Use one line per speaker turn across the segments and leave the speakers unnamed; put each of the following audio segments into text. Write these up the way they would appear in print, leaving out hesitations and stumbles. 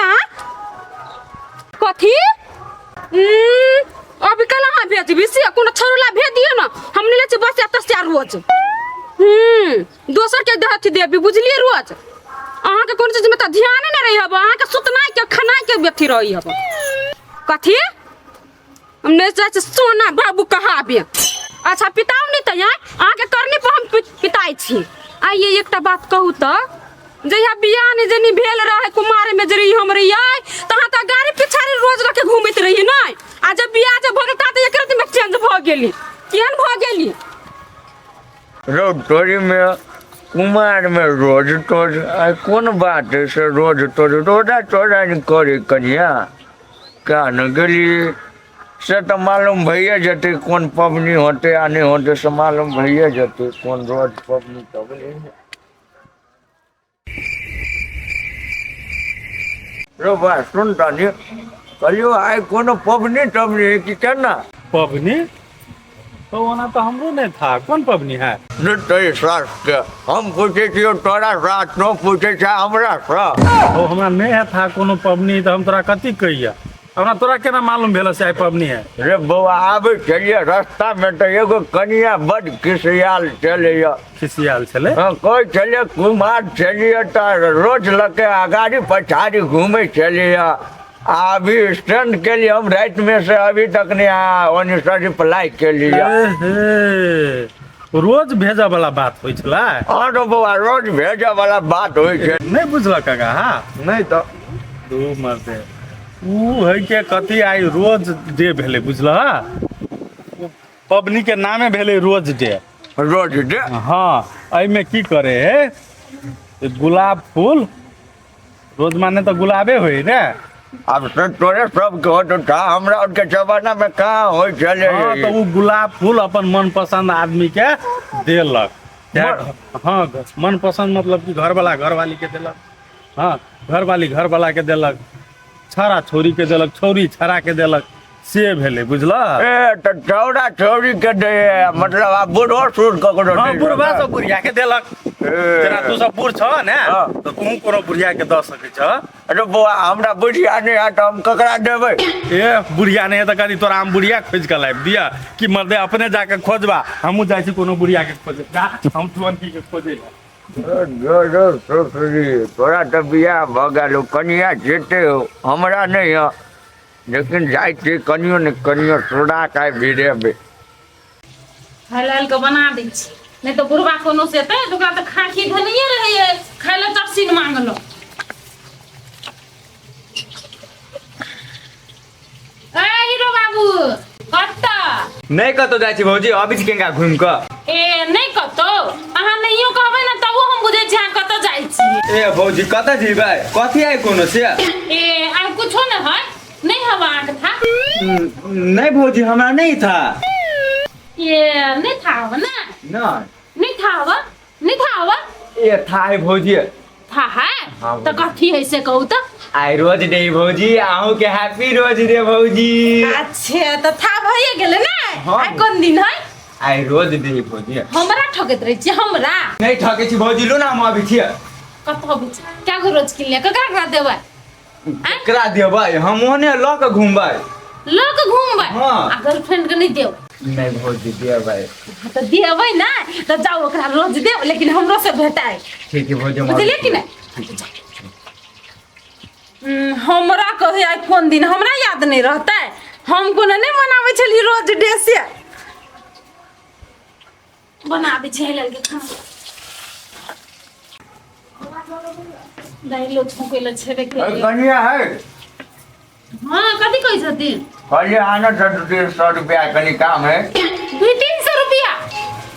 यहाँ कथी अभी कल अहाँ भेजबी से कोनो छोड़ला भेज दियो ना हम नहीं ले बस एतऽ से रोज दोसर के दहथी देबी बुझलिए रोज अहाँके कोनो चीजमे तऽ ध्याने नहि रही हब अहाँके सुतनाइ के खेनाइ के अथी रही हब कथी हम नहि चाहै छी सोना बाबू कहाबे अच्छा पिताउ नहि तऽ यहाँ अहाँके करनी पर हम पिताइ छी आइए एकटा बात कहू तऽ जहिया बियाह नहि जनी भेल रहे कुमार में जे रही हम रहियै तऽ अहाँ तऽ गाड़ी पिछाड़ी रोज रखे घूमैत रहियै नहि आ जब बियाह जब भऽ गेल तऽ एक रातिमे चेंज भऽ गेली केहन भऽ गेली
रौ तोरीमे कुमारमे रोज तोज आइ कोन बात है से रोज तोज रोजा तोरा नहि करै कनिया क्या ने गेलियै से तऽ मालूम भइए जेतै कोन पबनी होतै आ नहि होतै से मालूम भइए जेतै कोन रोज पबनी तबनी रौ बा सुन तनी कहलियौ आइ कोनो पबनी तबनी है कि केना
पबनी तो ओना तऽ हमरो नहि था कोन पबनी है
नहि तोरी सासके हम पूछै छियौ तोरा सास तो पूछै छै हमरा सँ
ओ हमरा नहि है था कोनो पबनी तऽ हम तोरा कथी कहिया हमरा तोरा केना मालूम भेल से आइ पबनी है
रे बौआ आबै छलियै रस्तामे तऽ एगो कनिया बड्ड खिसियाल छलैया
खिसियाल छलै
हँ कहै छलियै कुमार छलियै तऽ रोज लऽ के अगाड़ी पछाड़ी घूमै छलियै आ अभी स्टैंड केलियै हम रातिमे से अभी तक नहि आ ओन्नी से रिप्लाई केलियै
एहे, रोज भेजऽ वाला बात होइ छलै
हँ तो बौआ रोज भेजऽ वाला बात होइ छै
नहि बुझलक काका हा
नहि तऽ
दू मर्दे उ है के कथी आइ रोज डे भेलै बुझलह पबनी के नामे भेलै रोज डे
रोज डे
हँ एहिमे की करे है गुलाब फूल रोज माने तऽ गुलाबे होइ ने
आब से तोरे सबके होत था हमरा आरके जमाना में कहाँ होइ छलै
हँ तऽ ओ गुलाब फूल अपन मनपसन्द आदमी के देलक हँ मनपसन्द मतलब कि घरवाला घरवाली के देलक हँ घरवाली घरवाला के देलक छौड़ा छौड़ी के देलक छौड़ी छौड़ा के देलक से भेलै बुझलह
ए तऽ छौड़ा छौड़ी के दे मतलब आब बूढ़ो सूढ़ ककरो
हँ
दै
बुढ़बा
छै।
सब बुढ़िया के देलक
ए,
जेना तू सब बूढ़ छह ने
हँ।
तऽ तू कोनो बुढ़िया के दऽ सकै छह
अरे बौआ हमरा बुढ़िया नहि है तऽ हम ककरा देबै
ए बुढ़िया नहि है तऽ कथी तोरा हम बुढ़िया खोजि कऽ लाबि दिअ कि मर्दे अपने जाके खोजबा हमहूँ जाइ छी कोनो बुढ़िया के खोजे जा हम तुरन्त के खोजे लए
ससुरी तोरा तऽ बियाह भऽ गेल हो कनिया जेते हो हमरा नहि है लेकिन जाइ छी कनियो ने कनियो सोना के आइ भिड़ेबै
हल हल के बना दै छी नहि तऽ बुढ़बा कोनो से एतै तऽ ओकरा तऽ खाँखी धेनैये रहैए खाय लए चपसीन मांगलो ए हीरो बाबू कतऽ
नहि कतौ जाइ छी भौजी अबै छी केंगा घुमि कऽ
ए नहि कतौ अहाँ नहियो कहबै ने तबो हम बुझै छी अहाँ कतऽ जाइ छी
ए भौजी कतऽ जेबै कथी आइ कोनो से
ए आइ कुछो नहि है नहि हवा अहाँके था
नहि भौजी हमरा नहि था
ए नहि था हवा ने
नहि
नहि था हवा नहि था हवा
ए था है भौजी
था है
हाँ,
तऽ कथी है से कहू तऽ
आइ रोज डे भौजी अहूँ के हैप्पी रोज डे भौजी
अच्छा तऽ था भइए गेलै ने
हाँ।
आइ कोन दिन है
आइ रोज डे भौजी
हमरा ठकैत रहै छियै हमरा
नहि ठकै छी भौजी लो ना हम अबै छियै
कतऽ अबै छी कए गो रोज किनलियै ककरा ककरा देबै
ककरा देबै हम ओहने लऽ कऽ घुमबै
लऽ कऽ घुमबै
हाँ।
आ गर्लफ्रेंड के नहि देब
नहि भौजी देबै
हाँ, तऽ देबै ने तऽ जाउ ओकरा रोज देब लेकिन हमरो से भेटाइ
ठीक है भौजी हम आबै
बुझलियै कि
छी।
नहि हमरा कहै आइ कोन दिन हमरा याद नहि रहतै हम कोनो नहि मनाबै छलियै रोज डे से बनाबै छै हेलल के खाना दाइलो छौंकै लए छेबे केलै
कनिया है
हाँ कथी कहै छथिन
कहलिए आना था 200-300 रुपया कनी काम है
200-300 रुपया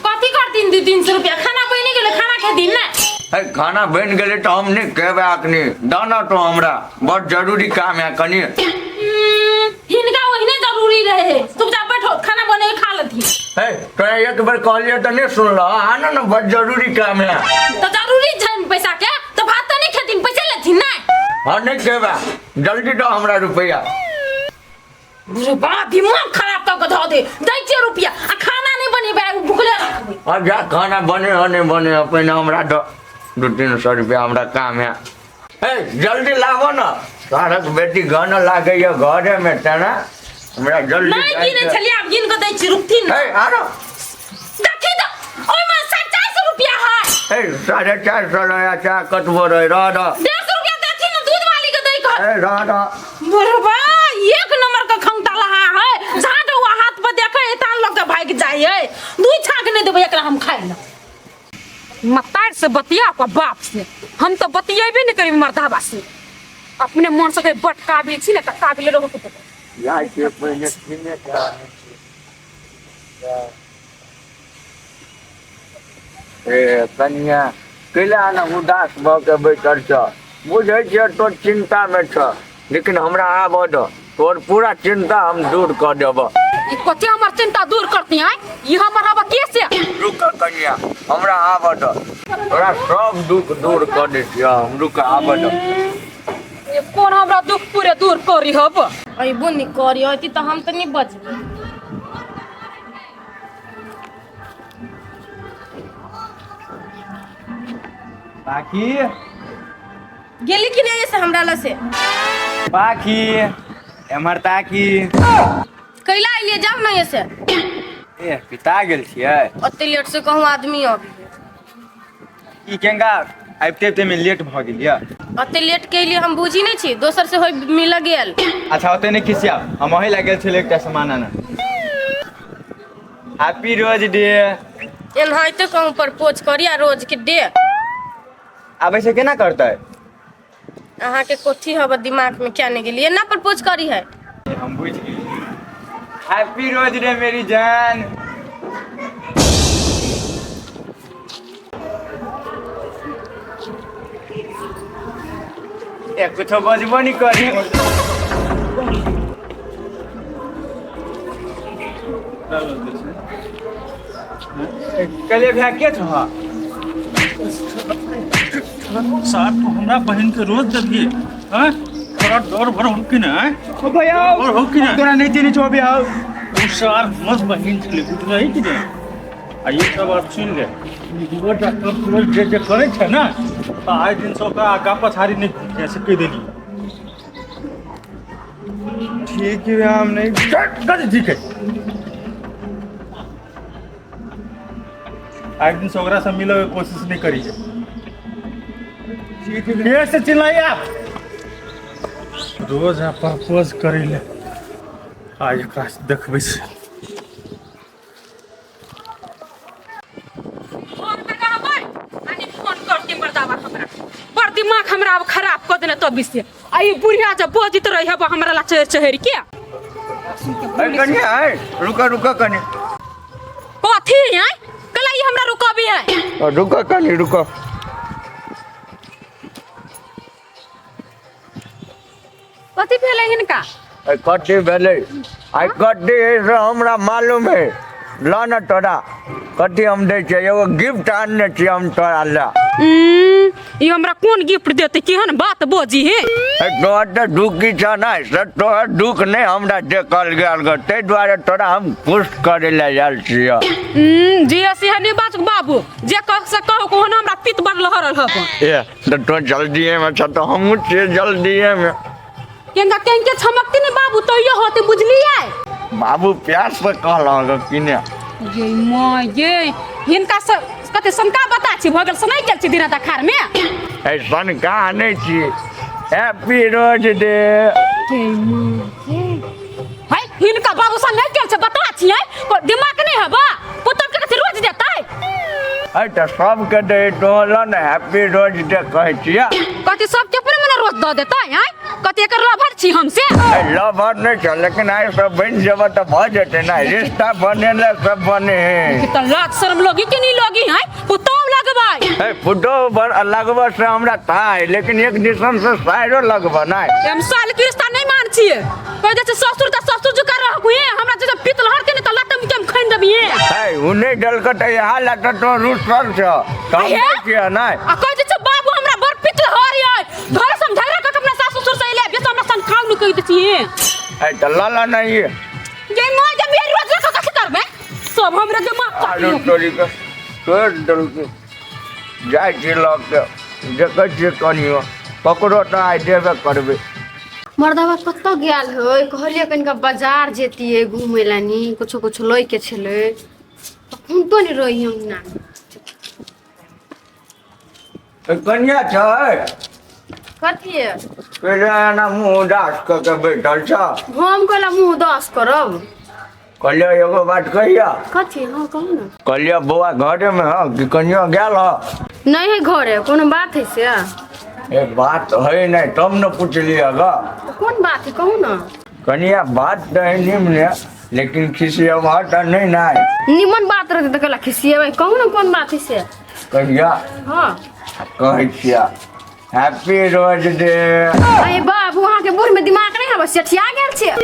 कथी करथिन 200-300 रुपया खाना बनि गेलै खाना खेथिन ने
है खाना बनि गेलै तऽ हम नहि खेबै अखनी दाना तो हमरा बड़ जरूरी काम है कनी
हिनका ओहिने जरूरी रहे चुपचाप बैठो खाना बने खा लेथिन
है तोरा एक बेर कहलियै तऽ नहि सुनलह आना ने बड़ जरूरी काम है
तऽ जरूरी छनि पैसा के तऽ भात तऽ नहि खेथिन पैसे लेथिन ने
हाँ नहीं खेबै जल्दी दो हमरा रुपया
अरे बा दिमाग खराब कऽ के धऽ दे दै छियै रुपया आ खाना नहि बनेबै भुखले रखबै
हाँ जा खाना बने हो नहीं बने हो पहिने हमरा दो 200-300 रुपया हमरा काम है है जल्दी लाबो ना सारक बेटी गाना लागैया घरेमे तेना हमरा जल्दी
नहि गिनै
जाइके-
छलियै आब गिन कऽ दै छी रुकथिन
हे आरो
देखी तऽ ओहिमे 450 रुपया है
हे 450 रहै चाहे कतबो रहै रह दऽ
150 रुपया देथिन ने दूध वाली के दै के
हे रह दऽ
बुढ़बा एक नंबर के खंगता लहा है झाट हुआ हाथ पर देखे एतान लग के भागि जाइ है दुई छाक नहि देबै एकरा हम खाइ लए
मतार से बतिया ओकर बाप से हम तो बतियेबे नहीं करी मर्दाबा से अपने मन से कहीं बटकाबे छी ने तऽ काबिले रहो के
जाइ छियै पहिने किने के आनै छियै। ए कनिया कैला ने उदास भऽ के बैठल छ बुझै छियै तोर चिन्तामे छ लेकिन हमरा आबऽ दऽ तोर पूरा चिन्ता हम दूर कऽ देबऽ
ई कथी हमर चिंता दूर करती हैं ई हमर हवा के से
रुक कनिया हमरा आबऽ दऽ तोरा सब दुख दूर कऽ दै छियऽ हम रुक आबऽ दऽ
ये कौन हमरा दुख पूरे दूर करी हब
अयबो नहि करी अयती तऽ हम तऽ नहि बजबै
बाकी
गेली कि नहीं से हमरा लग से
बाकी एम्हर ताकी
कैला अइलिए जाउ ना से
ए पिता गेल छियै
ओते लेट से कहूँ आदमी अबी
ई केंगा आबिते आबिते में लेट भऽ गेल यऽ
ओते लेट के लिए हम बुझी नहीं छी दोसर से होय मिल गेल
अच्छा ओते नहि खिसिया हम अही लए गेल छलियै एकटा सामान आनऽ हैप्पी रोज डे
एनाहिते कहूँ प्रपोज करी आ रोज के डे
आबै से केना करतै
अहाँके कोथी हब दिमाग में क्या नहीं गेलिए ना प्रपोज करी है
हम बुझि गेलियै हैप्पी रोज डे मेरी जान ए कुछो बजबो नहीं करी कहलियै भैया के छह
साहब तू हमरा बहन के रोज देबिए हैं थोड़ा डर भर हो कि ना
ओ भैया
डर हो कि ना
तोरा नहीं चिन्है छौ भैया
उ सार मस्त बहन छलै बुझलही कि नहीं आ ये सब बात सुन ले ई डॉक्टर तुरंत जे जे करै छै ने तऽ आइ दिनसँ ओकरा आगाँ पछाड़ी नहि घुमिए से कहि देली
ठीक है हम नहीं
कथी ठीक है आइ दिनसँ ओकरासँ मिलऽके कोशिश नहि करी
ठीक है
फेर से चिल्लाइया रोज आ प्रपोज करै ले आइ एकरा से देखबै छी
फोन पे रहबै आ नहि फोन करती मर्दाबा हमरा बड़ दिमाग हमरा आब खराब कऽ देने तब से आ ई बुढ़िया जब बजैत रही हब हमरा ला चढ़ चढ़ के
ए कनिया ए रुक रुक कनि
कथी है कला ई हमरा रुकबी है
रुक कनि रुक
कथी भेलै हिनका
आइ कथी भेलै आइ कथी है से हमरा मालूम है ल न तोरा कथी हम दै छियै एगो गिफ्ट आनने छियै हम तोरा लए
ई हमरा कोन गिफ्ट देतै केहन बात बजी हे
ए, तोहर तऽ दुखी छह ने से तोहर दुख नहि हमरा देखल गेल ग ताहि दुआरे तोरा हम खुश करै लए आयल छियै
जे से नहि बात बाबू जे कह से कहू कोन हमरा पित्त बड़ लहरल हप
ए तऽ तों जल्दिएमे छह तऽ हमहूँ छियै जल्दिएमे
केंगा केंके छमकती ने बाबू तैयो होते बुझलियै
बाबू प्यार से कहलहुँ कि ने
ये माँ ये हिनका से कते शंका बता छी भऽ गेल सुनाइ गेल छी दिना देखार में
ऐसन कहाँ नहि छी हैप्पी रोज डे
है हिनका बाबू संग नहि गेल छै बता छी है दिमाग नहि हबा पुतब के कथी रोज देतै
है तऽ सबके दै तोहर ने हैप्पी रोज डे कहै छियै
कथी सबके अपने मने रोज दऽ देतै हैं कथी एकर लभर छी हम से
लभर नहि छ लेकिन आइ सब बनि जेबऽ तऽ भऽ जेतै ने रिश्ता बनेला सब बने है
तऽ लाज शर्म लोगी कि नहीं लोगी हैं पुतौ लगबै
है पुतोह बड़ लगबऽ से हमरा था है लेकिन एक दिसन से सायरो लगबऽ नहि
हम साल के रिश्ता नहीं मान छियै कह दे छै ससुर तऽ ससुर जुका रहू हे हमरा जे पित लहर के ने तऽ लतम के हम खैन देबिए
है उ नहि देलक तऽ यहाँ लए तऽ तो रुसल छ तऽ हम
हे?
नहि छियै नहि
आ कह दे छै बाबू हमरा बड़ पित लहर यै घर समझाय रख अपना सास ससुर से ले बेस हमरा सन खाउ न कह दे छियै
है तऽ लऽ लऽ नहि
ये मां जब ये रोज रख कथि करबै सब हमरा दिमाग
आलू
काटि
तोरी के तोड़ि देलकै जाइ छी लऽ के देखै छियै कनियो ककरो तऽ आइ देबे करबै
मर्दबा कतऽ गेल है कहलियै कनिका बाजार जैतियै घूमै लानी कुछो कुछो लै के छलै तखन तो नहि रही अंगना
कनिया छै
कथी
पहिले एना मुँह उदास कऽ के बैठल छ।
हम कहला मुँह उदास करब?
कहलियै एगो बात कहिया।
कथी? हाँ कहू ना।
कहलियै बौआ घरेमे ह कि कनिया गेल ह?
नहीं है घरे, कोनो बात है से?
ए बात है नहीं तब न पुछलियै ग।
कोन बात है कहू ना।
कनिया बात तऽ है निमने, लेकिन खिसियबह तऽ नहीं ना।
निमन बात रहते तऽ कहला खिसियेबै, कहू ना कोन बात है से।
कहिया?
हाँ
कहै छियै हैप्पी रोज डे।
अरे बाबू अहाँके बूढ़ में दिमाग नहीं हबे, सेठिया गेल छियै।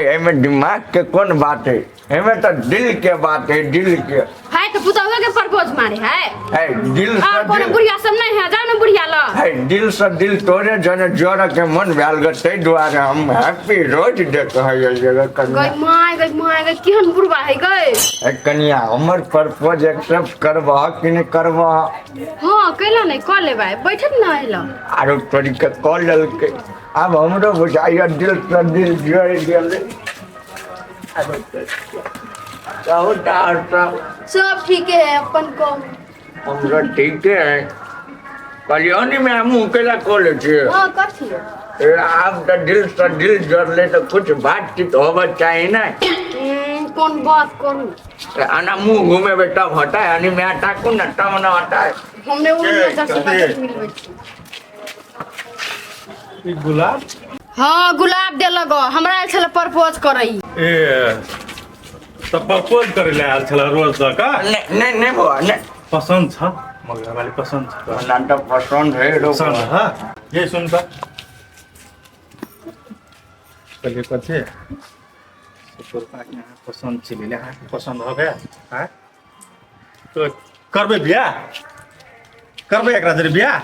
एहिमे दिमाग के कोन बात है, एहिमे तऽ दिल के बात है, दिल के।
है तऽ पुतहुए के प्रपोज मारे है।
है दिल से
और कोनो
दिल
बुढ़िया सब नहीं है, जाओ ना बुढ़िया ल।
है दिल से दिल तोरे जने जोड़ के मन भेल ग, ताहि दुआरे हम हैप्पी रोज डे कहै ग कनिया।
गई my गई my गई, केहन बुढ़वा है गई।
ए कनिया हमर प्रपोज एक्सेप्ट करबह कि नहि करबह?
हाँ कैला नहीं कऽ लेबै, बैठत ना अइला।
आरो तोरी के कऽ लेलकै, आब हमरो बुझाइया दिल से दिल जोड़ि गेलै। आरो कहू तऽ आओर सब?
सब ठीके है, अपन कहू।
हमरो ठीके है। कहलियौ ने मैं मुँह कैला कऽ लै छियै?
हाँ कथी?
ए, आब तऽ दिल से दिल जोड़ले तऽ कुछ बातचीत होबऽ चाही ने।
कोन बात करू?
आना मुँह घुमेबै तब हटाय, अनि मैं ताकू ने तब न हटाय।
हमने ओ नजर से नजर मिलबै छी।
ई गुलाब?
हाँ गुलाब देलक, हमरा आयल छलै प्रपोज करै।
ए तऽ प्रपोज करै लए आयल छलै रोज दऽ कऽ?
नहीं नहीं नहीं बौआ नहीं।
पसंद छ मगर वाली पसंद छ?
ना तऽ पसंद है रो।
पसंद है। ये सुन तऽ कहलियै कथी के अहाँ पसंद छी ले, अहाँके पसंद हो गया? आँय तो करबै बियाह? करबै एकरा जरे बियाह?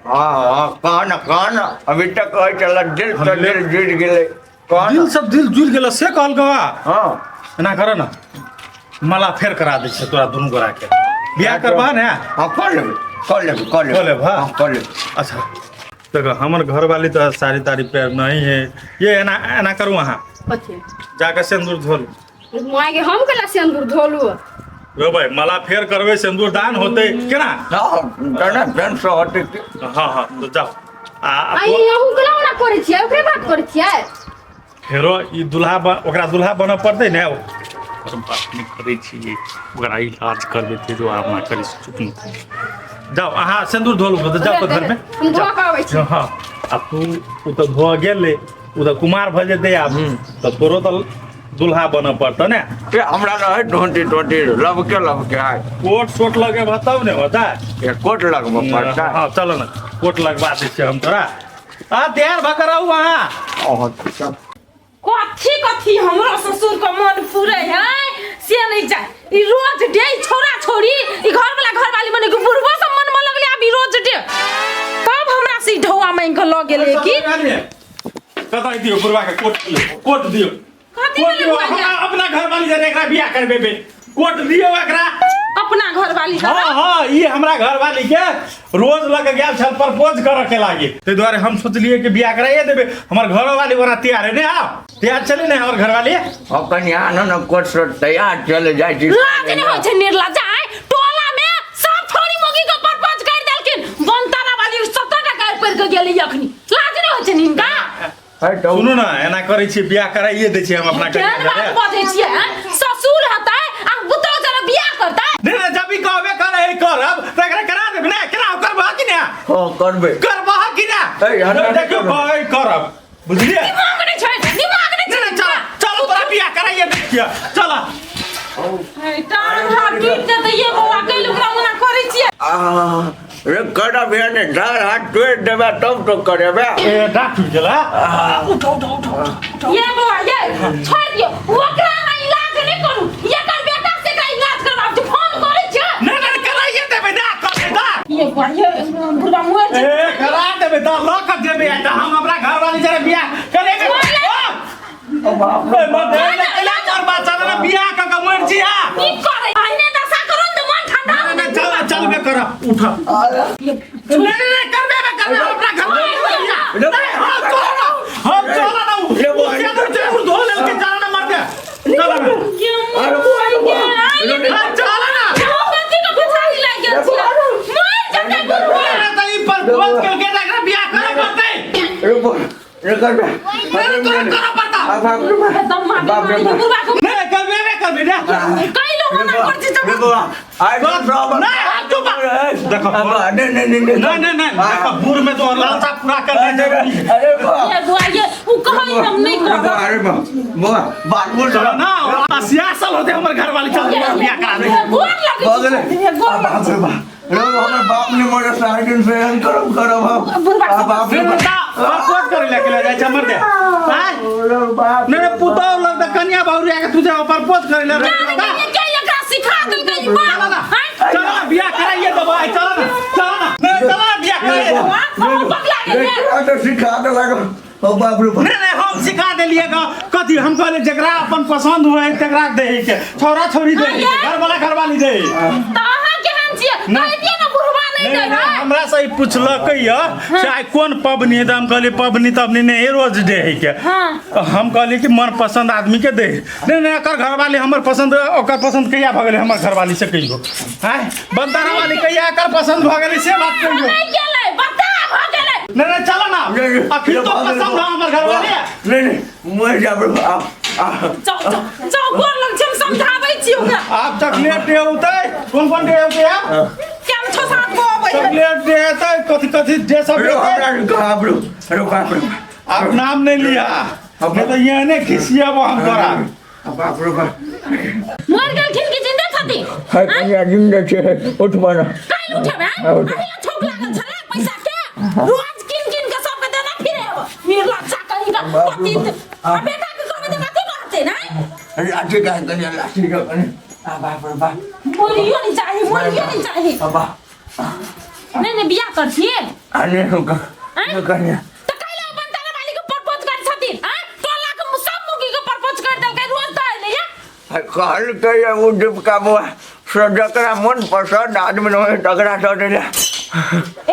हाँ हाँ कह न कह न, अभी तक कहै छल दिल से दिल जुड़ि गेलै, कह
दिल
न।
सब दिल जुड़ि गेल से कहलकौ?
हाँ
एना कर न, माला फेर करा दै छियै तोरा दुनू गोरा के, बियाह करबह ने?
हाँ कऽ लेबै कऽ लेबै कऽ
कऽ लेब, हाँ?
हाँ कऽ लेबै।
अच्छा देखो हमर घरवाली तऽ साड़ी ताड़ी पैर नहीं है, ये एना एना करू अहाँ।
कथी?
जाके सिन्दूर धोलू।
माय के हम केला सिन्दूर धोलू?
रो भाई माला फेर करबै, सिन्दूर दान होतै केना?
हाँ तना फेर से होतै की।
हाँ हाँ तो जाओ आ
आई अहूँ केला ओना करै छियै, ओकरे बात करै छियै?
फेरो ई दुल्हा ओकरा दुल्हा बनऽ पड़तै ने। ओकर बात नहि करै छियै, ओकरा इलाज करबै ताहि दुआरे हमरा करै छी। चुप नहि जाओ अहाँ, सिन्दूर धोलू तऽ जाओ तऽ घरमे।
हम धो कऽ आबै छी।
हाँ आ तू ओ तऽ धोअ गेलै, ओ तऽ कुमार भऽ जेतै आब, तऽ तोरो तऽ दुल्हा बनऽ पड़तौ ने।
ए, हमरा रहै ढोंटी टोंटी लबके लबके आय।
कोट सोट लगेबह तब ने होतै।
ए, कोट लगबऽ पड़तै?
हाँ चलो ने कोट लगवा दै छियै हम तोरा। आ तैयार भऽ कऽ रहू अहाँ।
अहाँ सब
कथी कथी हमरो ससुर के मन पूरे है से नहीं जाए। ई रोज डे ई छोरा छोरी ई घर वाला घर वाली मने बुढ़बो सब मन में लगले आब ई रोज डे, तब हमरा से ई ढौआ मांग के ल गेले की।
कतऽ दियौ बुढ़वा के कोट दियौ, कोट दियौ।
कथी
कोट
भेलै
दियौ
बुआ के?
हमरा अपना घर वाली जरे एकरा बियाह करबेबे, कोट दियौ एकरा।
अपना घर वाली?
हाँ हाँ ई हमरा घर वाली के रोज लग गेल छल प्रपोज करऽ के लागी, ताहि दुआरे हम सोचलिए कि बियाह कराइए देबे। हमर घर वाली ओना तैयार है ने? आब तैयार चले ने हमर घर वाली?
हाँ कनिया न न कोट से तैयार चले जाइ छी।
लाज नहीं होइ छै निर्लज, आय टोला में सब छोरी मोगी के प्रपोज कर देलखिन, बनतारा वाली 17 टा गाय पड़ के गेली अखनी, लाज नहीं होइ छै हिनका?
है तऽ
सुनू ने, एना करै छियै बियाह कराइए दै छियै हम अपना
केहन
कनिया
बात
के।
बजै छियै हैं? ससुर हतै आ पुतोह जरा बियाह करतै?
नहीं नहीं जब भी कहबे करे करब तऽ एकरा करा देब ने, केना करबह कि ने?
हाँ करबै।
करबह कि ने?
ए, हमरा नहि
देखियौ
करब।
कहै करब, बुझलियै?
दिमाग नहि छै, दिमाग नहि
नहीं
छै।
नहीं चल चल तोरा बियाह कराइए दै छियै, चल।
हे, टांग हाथ टूटि जेतै ये बौआ, कैल ओकरा ओना करै छियै?
आ रे करब ने, डाँड़ हाथ तोड़ि देबै तब तो करेबै।
ए डाँट टूटि गेला।
उठो उठो उठो उठो ये बौआ ये छोड़ दियौ ओकरा, अहाँ इलाज नहि करू, एकर बेटा से एकरा इलाज करबाब छै, फोन करै छै।
नहीं नहीं कराइए देबै ना, करबै ना।
ये बौआ ये बुढ़बा मरि
ए
जेतै।
करा देबै तऽ लऽ कऽ जेबै आ तऽ हम अपना घरवाली जरे बियाह करेबै। ए मत ए केला करबा, चल ना बियाह कऽ के मरि छी आ।
की करै अहिने दशा करू ने तऽ मन ठंडा।
नहीं नहीं चल चलबे कर, उठ। नहीं नहीं नहीं करबे ना करबे, हम अपना घरवाली जरे बियाह नहीं, हाँ तोरा हम चला ना उ
ले
उ
बुआ,
सिंदूर तिंदूर धो लेल के चला ना मर दे चला ना
ये
अरे बुआ, अरे बुआ।
हाँ, चला ना
कथी के पिछाड़ी लागि गेल छियै मर जेतै बुढ़वा
अरे त ई प्रपोज केलकै त एकरा बियाह करऽ पड़तै
रे बुआ, रे कर बे।
नहीं, तोरा करऽ पड़ता
बाप रे बाप।
एकदम मार
बाप रे बाप।
बुढ़वा के
नहीं करबे नहीं करबे रे
कई लोग मना कर छी
रे बुआ, आइ
नहीं, आप चुप रहो। देखो।
नहीं नहीं नहीं
नहीं नहीं नहीं देखो बूढ़ में तो लालसा पूरा करना जरूरी है
अरे बुआ
ये बुआ ये उ कहै हम नहीं
अरे
करब
बुआ, अरे बुआ, बुआ, बात बोल
चलो ना 80 साल होते हमर घर वाली चल बियाह करा दे
गोर लगै
भऽ गेलै।
छी गोर
आ, बाप रे बाप। रे हमर बाप ने मोरे सारा दिन से एहन करब करब हम।
बुढ़बा
आ, बाप रे
फिर
बाप।
बता प्रपोज करे ले के ले जाइ छै हमर दे आय
रे बाप।
नहीं नहीं पुतौ लग त कन्या बहुरिया के तुझे प्रपोज करे ले
जाने के ये के एकरा सिखा देलकै ई बात
चलो ना
हैं
चलो ना बियाह कराइए दबो आय चलो ना चलो ना नहीं चलो ना बियाह कराइए देबो।
हम पगला
रे,
गेलियै
तोरा तऽ सिखा देलक। ओ बाप रे बाप।
नहीं नहीं हम सिखा देलिए ग कथी हम कहले जकरा अपन पसंद हुए तकरा देही के छौरा छौरी देही के घर वाला घरवाली देही
त अहाँ केहन छियै
नहीं।
कहि दिअ ने बुढ़वा नहीं
नहीं,
दै
नहीं,
है
हमरा से ई पुछलकै य से आइ कोन पबनी है तऽ हम कहलियै पबनी तबनी नहीं रोज डे है के
हाँ।
हम कहलियै कि मन पसंद आदमी के दे नहीं नहीं एकर घरवाली हमर पसंद ओकर पसंद कहिया भऽ गेलै हमर घरवाली से कहियो आँय बनतारा वाली कहिया एकर पसंद भऽ गेलै से बात कहियो
नहीं गेलै बता भऽ गेलै
नहीं नहीं चलो ना
नहीं, नहीं,
अखिल तो
भऽ गेलै,
पसंद है हमर घरवाली
नहीं नहीं मर जाब रे बाप। आ,
जाओ जाओ जाओ गोर लग छी हम समझाबै छी ओकरा
आब चॉकलेट डे औतै कोन कोन डे औतै आब
केम छौ सात गो अबै है
चॉकलेट डे औतै कथी कथी डे सब
रे
औतै
हमरा बाप रे अरे बाप रे बाप।
आप नाम नहीं लिया नहीं तो ये नहीं खिसियाबो हम तोरा
आ, बाप रे बाप।
मर गेलखिन कि जिंदा छथिन
है कन्या जिंदा छै उठ बना
काल्हि उठेबै
हाँ, उठेबै।
अहिला छौक लागल छलै पैसा के रोज किन किन के सबके देना फिरे हो निर्लज्जा कहीं का
बाप रे
पति
बाप।
आ बेटा के कहबै तऽ कथी कहतै नै
लाठी का कन्या लाठी का कन्या आ बाप रे बाप
मरियो नहीं चाही मरियो नहीं चाही
आ बाप
नहीं नहीं बियाह करथिन
आ नहीं रुका
आँय?
कन्या
तऽ काल्हि अपन तारा वाली के प्रपोज कर छथिन आ टोला के सब मुगी के प्रपोज कर देलकै रोज तऽ एलै या
कहलकै ओ डिपका बुआ से जकरा मन पसंद आदमी रहै तकरा दऽ देले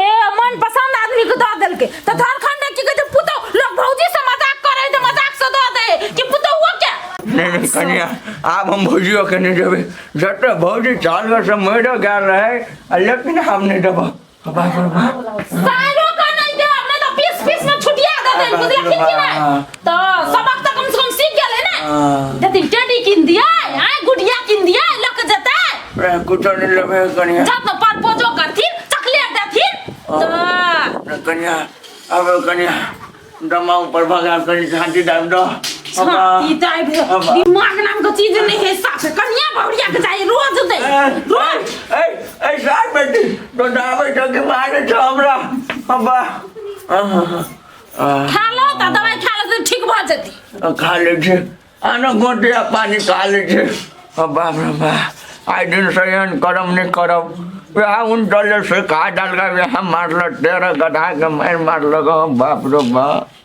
ए मन पसंद आदमी के दऽ देलकै तऽ झारखंड की कहै छै पुतौ लोग भौजी से मजाक करै तऽ मजाक से दऽ दे कि पुतौओ के
नहीं नहीं कन्या आब हम भौजियो के नहीं देबै जते भौजी चाल से मरि गेल रहै आ लेकिन हम नहीं देबो बाप रे बाप
साइरो के नहीं देब नहीं तऽ पीस पीस में छुटिया दे दे बुझलखिन कि नहीं तऽ सबक तऽ कम से कम सीख गेलै ने देथिन टेडी कीन दिया आय गुडिया कीन दिया लऽ के जेतै
रे कुछो नहीं लेबै कन्या
जब तऽ प्रपोजो करथिन चॉकलेट देथिन तऽ
रे कन्या अब कन्या दमा ऊपर भगा कनी छाती दाब दो
छाती दाबि दो। दिमाग नाम के चीज नहीं है साफ कनिया बहुरिया के चाहिए रोज दे रोज
ए ए सार बेटी तो दाबै छ कि मारे छ हमरा अब्बा
खा लो तऽ दवाइ खा लो तऽ ठीक भऽ जेतै
खा लै छी आनो गोटिया पानी खा लै छी बाप रे बाप आइ दिनसँ एहन करम नहि करब वएह उनटले से खा डालका वएह मारलक 13 गधा के मारि मारलक बाप रे बाप।